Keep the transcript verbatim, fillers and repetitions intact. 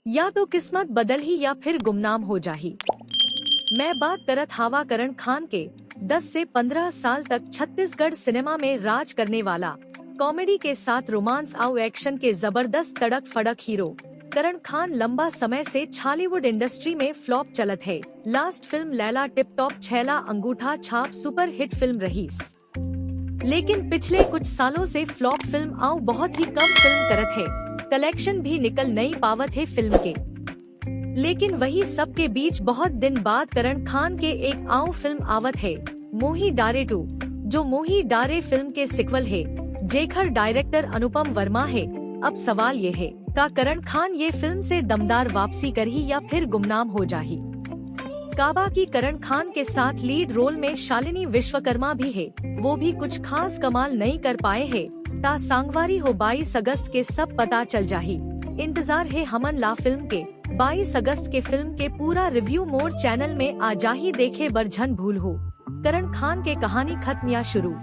या तो किस्मत बदलही या फिर गुमनाम हो जाही। मैं बात करत हावा करण खान के, दस से पंद्रह साल तक छत्तीसगढ़ सिनेमा में राज करने वाला, कॉमेडी के साथ रोमांस अउ एक्शन के जबरदस्त तड़क फड़क हीरो करण खान लंबा समय से छॉलीवुड इंडस्ट्री में फ्लॉप चलत हे। Last film Laila tip top Chhaila Angutha Chhap superhit film रहीस, लेकिन पिछले कुछ सालों से फ्लॉप फिल्म अउ बहुत ही कम फिल्म करत हे, कलेक्शन भी निकल नहीं पावत हे फिल्म के। लेकिन वही सब के बीच बहुत दिन बाद करण खान के एक अउ फिल्म आवत हे, मोही डारे टू, जो मोही डारे फिल्म के सिक्वल हे, जेखर डायरेक्टर अनुपम वर्मा हे। अब सवाल ये हे, का करण खान ये फिल्म से दमदार वापसी करही या फिर गुमनाम हो जाही? काबा कि करण खान के साथ लीड रोल में शालिनी विश्वकर्मा भी हे, वो भी कुछ खास कमाल नहीं कर पाए हे। ता सांगवारी हो बाईस अगस्त के सब पता चल जाही। इंतजार हे हमन ला फिल्म के। बाईस अगस्त के फिल्म के पूरा रिव्यू मोर चैनल में आ जाही, देखे बर झन भूलहू। करण खान के कहानी खत्म या शुरू,